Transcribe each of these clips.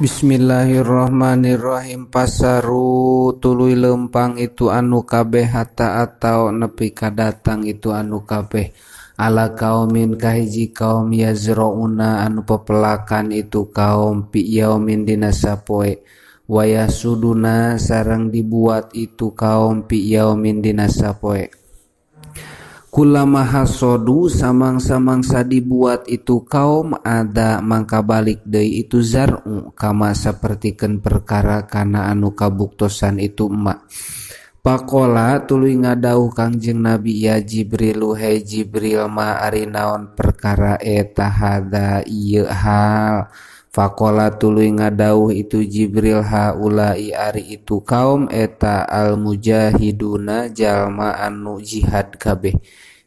Bismillahirrahmanirrahim. Pasaru tuluy lempang itu anu kabeh hatta atau nepi ka datang itu anu kabeh ala kaumin kahiji kaum yazrauna anu pepelakan itu kaum pi yaumin dina sapoe wayah suduna sareng dibuat itu kaum pi yaumin dina sapoe. Kulama hasodu samang-samangsa dibuat itu kaum ada mangka balik deui itu zar'u kama sapertikeun perkara kana anu kabuktosan itu emak. Pakola tuluy ngadauh Kangjeng Nabi ya Jibrilu hey Jibril ma ari naon perkara eta hada ieu hal. Fakola tuluy ngadauh itu Jibril haulai ari itu kaum eta al mujahiduna jalma anu jihad kabeh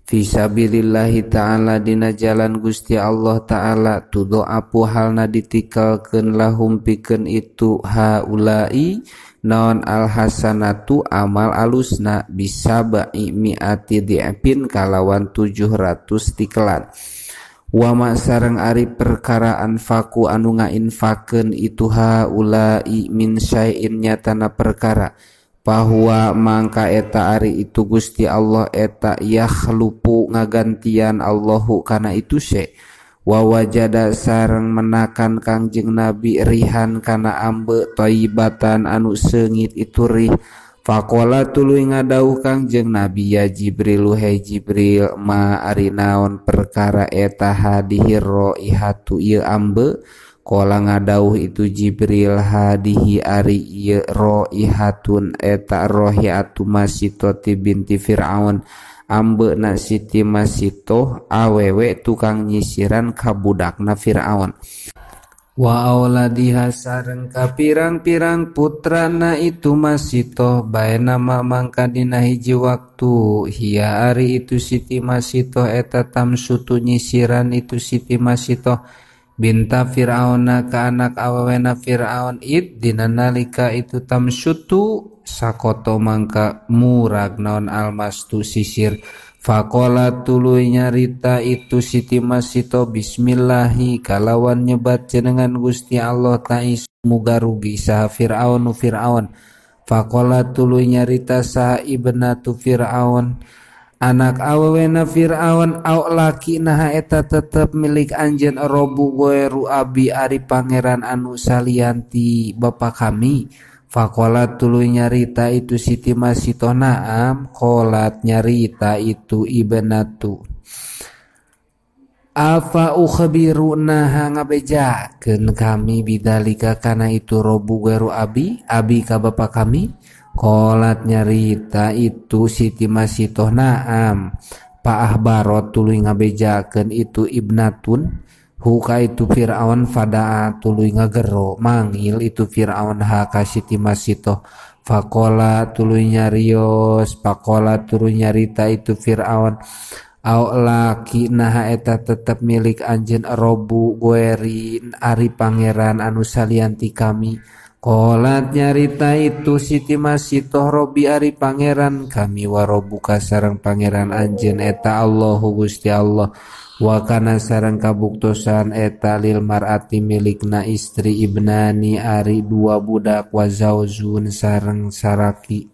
fisabilillahi ta'ala dina jalan Gusti Allah ta'ala tudoapu halna ditikalkeun lahum pikeun itu haulai naon al hasanatu amal alusna bisaba'i mi'ati di'pin kalawan 700 tikelan. Wama sareng ari perkara anfaku anu ngainfakeun itu haulai min syai'in nyatana perkara bahwa mangka eta ari itu Gusti Allah eta yakhlupu ngagantian Allahu kana itu syai' wa wajada sareng menakan Kangjeng Nabi rihan kana ambe thayyibatan anu seungit itu rih. Faqala tuluy ngadauh Kangjeng Nabi ya Jibril hey Jibril ma ari naon perkara eta hadihi raihatu ieu ambe. Qala ngadauh itu Jibril hadihi ari ieu raihatun eta raihatu Masitoti binti Fir'aun ambe na Siti Masitoh awewe tukang nyisiran ka budakna Fir'aun. Wa auladiha sareng ka pirang-pirang putrana itu Masitoh bae nama mangka dina hiji waktu hiya ari itu Siti Masitoh eta tamsutu nyisiran itu Siti Masitoh binta Fir'auna ka anak awewena Fir'aun id dina nalika itu tamsutu sakoto mangka murag naon almastu sisir. Faqala tuluy nyarita itu Siti Masito bismillahi kalawan nyebat jenengan Gusti Allah ta'is muga rugi saha Fir'aun Fir'aun. Faqala tuluy nyarita saha ibnatu Fir'aun anak awewena Fir'aun au laki naha eta tetep milik anjeun robu goeru abi ari pangeran anu salianti bapa kami. Fakolat tuluy nyarita itu Siti Masitoh naam kolat nyarita itu ibnatu afa ukhbiru naha ngabejakeun kami bidalika kana itu robu geru abi abi ka bapa kami. Kolat nyarita itu Siti Masitoh naam paahbarot tuluy ngabejakeun itu ibnatun huka itu Fir'aun fadaa tuluy ngagero manggil itu Fir'aun ha ka Siti Masitoh. Faqala tuluy nyarios faqala tuluy nyarita itu Fir'aun au laki naha eta tetep milik anjeun robu goerin ari pangeran anu salianti kami. Qolat nyarita itu Siti Masitoh robi ari pangeran kami warobuka sareng pangeran anjeun eta Allahu Gusti Allah wa kana sareng kabuktosan eta lil mar'ati milikna istri ibnani ari dua budak wa zaujun sareng saraki.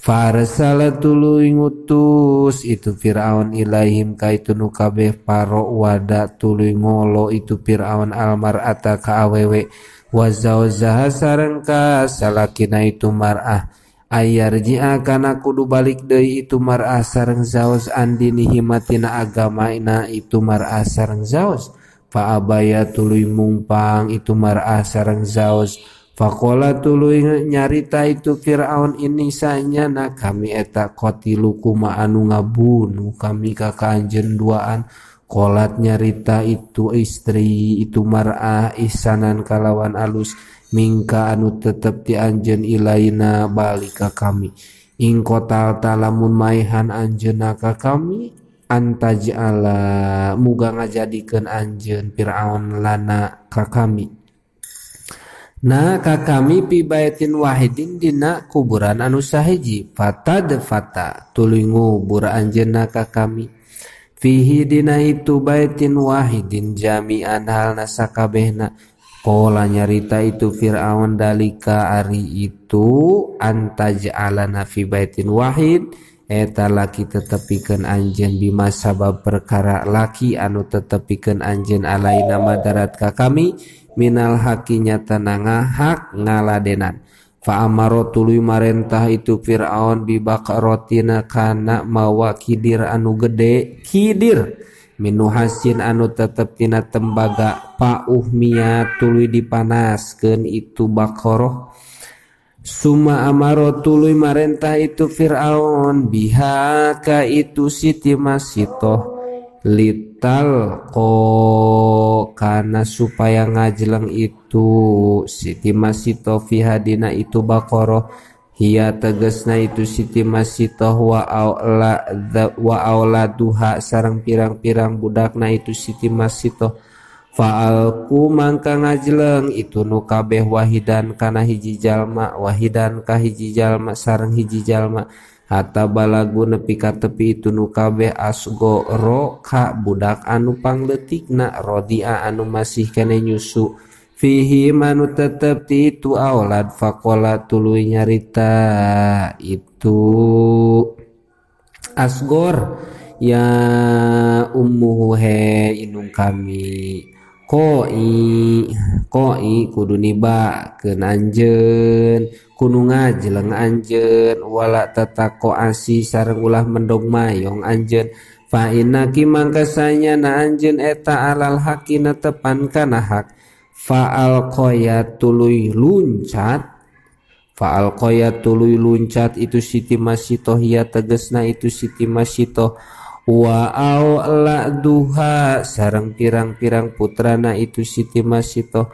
Farsala tuluy ngutus itu Fir'aun ilaihim ka itu nu kabeh paro wada tuluy ngolo itu Fir'aun al mar'ata ka awewe wa zaujaha sareng ka salakina itu mar'ah ayarji'a kana kudu balik deui itu mar'ah sareng zauz andinihi matina agamaina itu mar'ah sareng zauz. Fa abaya tuluy mungpang itu mar'ah sareng zauz. Faqala tuluy nyarita itu Fir'aun ini sanyana kami eta qatilu kuma anu ngabunuh kami ka anjeun duaan. Qolat nyarita itu istri itu mar'ah ihsanan kalawan alus mingka anu tetep ti anjeun ilaina balik ka kami. Ing qotal talamun maihan anjeunna ka kami antaj'ala muga ngajadikeun anjeun Fir'aun lana ka kami. Nah ka kami pi baitin wahidin dina kuburan anu sahiji fatad fata tuluy ngubur anjeunna ka kami. Fihi dina itu baitin wahidin jami'an halna sakabehna Qala nyarita itu Fir'aun dalika ari itu antaj'alana fi baitin wahid eta laki tetepikeun anjeun bima sabab perkara laki anu tetepikeun anjeun alaina madarat ka kami minal haqi nyata hak ngaladenan. Fa amaro tuluy marentah itu Fir'aun bi baqaratina kana mawa kidir anu gede kidir minuhasin anu tetep tina tembaga pauhmia tuluy dipanaskeun itu baqarah. Suma amaro tuluy marentah itu Fir'aun biha ka itu Siti Masitoh lital ko kana supaya ngajeleng itu Siti Masitoh fiha dina itu baqarah hiya tegesna itu Siti Masitoh wa auladuha sareng pirang-pirang budakna itu Siti Masitoh fa'alku mangka ngajeleng itu nu kabeh wahidan kana hiji jalma wahidan ka hiji jalma sareng hiji jalma hatta balagu nepi ka tepi itu nu kabeh asgoro ka budak anu pangleutikna rodia anu masih kene nyusu fihi manu tetep ti itu aulad. Faqala tuluy nyarita itu asgor ya ummuhu he indung kami koi koi kudu nibakeun anjeun kudu ngajeleng anjeun wala tataqo asi sareng ulah mendog mayong anjeun fa innaki mangkasanya na anjeun eta alal haqina tepan kana hak. Fa'al qaya tuluy luncat fa'al qaya tuluy luncat itu Siti Masitoh ya tegesna itu Siti Masitoh wa auladuha sareng pirang-pirang putrana itu Siti Masitoh.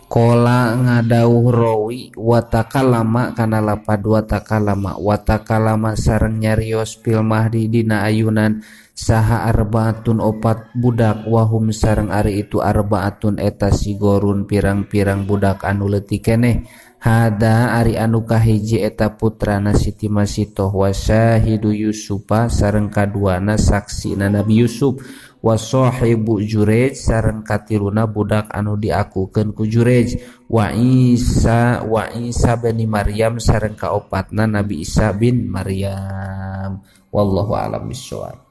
Kola ngadauh rawi watakalama kana lapad watakalama watakalama sareng nyarios fil mahdi dina ayunan saha arbaatun opat budak wahum sareng ari itu arbaatun eta sigorun pirang-pirang budak anu leutik keneh hada ari anu kahiji eta putrana Siti Masitoh wa syahidu Yusufa sareng kaduana saksina Nabi Yusuf wa sahibu Jurej sareng katiluna budak anu diakukeun ku Jurej wa Isa bin Maryam sareng kaopatna Nabi Isa bin Maryam. Wallahu a'lam bishawab.